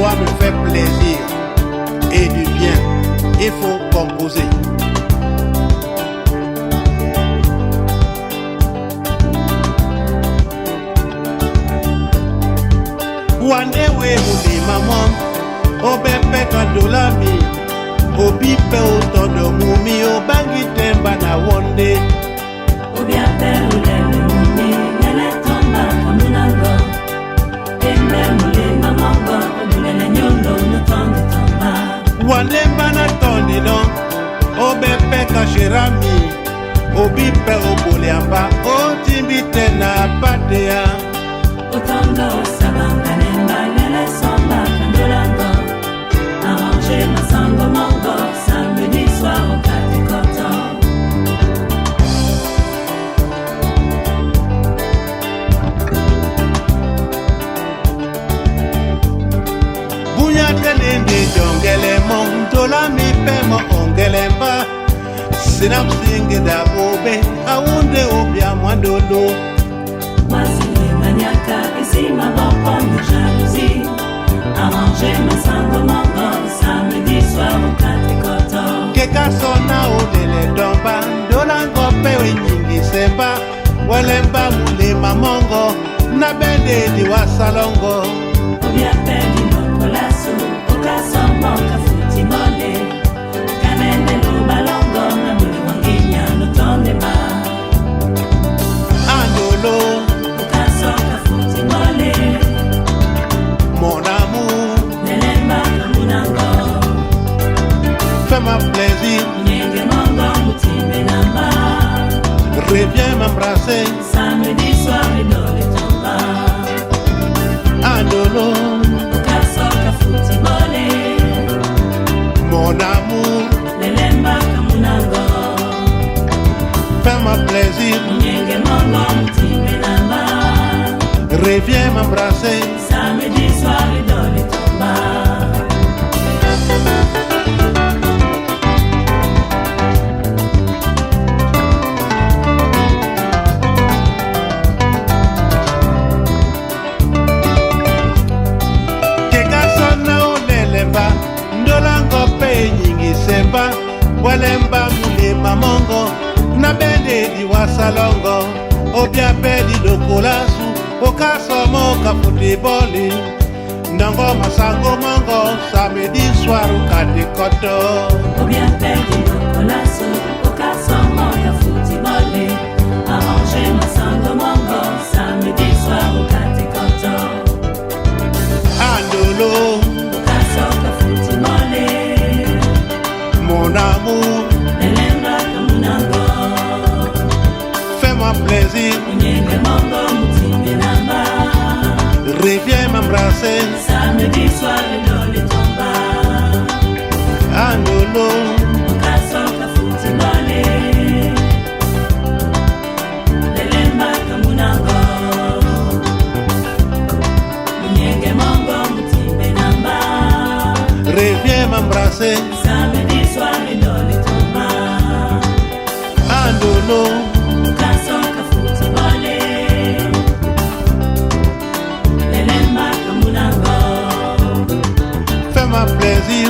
Pouvoir me faire plaisir et du bien, il faut composer. Wandewe mulima mom, obepe kandolami, obipe otondo mumi, obangi temba na wonde. Obiape olele mumi, lele tomba kamunango. Embe molema mongo, obulele nyolo notondi tomba. Walemba na tondi no, obepe kashirami, obipe oboliamba, otimbi te na patea. Otondo osabanga lemba, lele somba kandolango. Arrange masango mongo, samedi soir okate koto. Bunya telende jongele mo, ndola mi pe mo ongelemba. Sinam singida bobe, awunde obia mwandolo. Mwasi maniaka esima bokondo jalousie. Arrange masango mongo, samedi soir okate koto. Keka sona olele domba, ndola ngope we nyingi semba. Welemba mulema mongo, na bende di wasalongo. Obiape dinokolasu, okasombo kafuti mole. Kanende lubalongo, na buli wanginya notondema. Andolo, Okaso kafuti mole, mon amour, nelemba kamunango. Fais-moi plaisir, Nyenge mongo mutimbe namba. Reviens m'embrasser. Samedi soir edole tomba. Andolo, Okaso kafuti mole, mon amour, nelemba kamunango. Fais-moi plaisir, Nyenge mongo mutimbe namba. Reviens m'embrasser. Samedi soir edole tomba. Keka sona olelemba, ndola ngope nyingi semba. Welemba mulema mongo, na bende di wasalongo. Obia pe di dokolasu, okasomo kafuti boli. Ndongo masango mongo, samedi soir kate koto. Obiape dinokolasu, okasomo kafuti mole. Arrange masango mongo, samedi soir okate koto. Andolo, Okaso kafuti mole, mon amour, nelemba kamunango. Fais-moi plaisir, Onyenge mongo mutimbe namba. Reviens m'embrasser. Samedi soir edole tomba. Andolo, Okaso kafuti mole, lelemba kamunango. Onyenge mongo mutimbe namba. Reviens m'embrasser. Samedi soir edole tomba. Andolo, Okaso kafuti mole, lelemba kamunango. Fais-moi plaisir,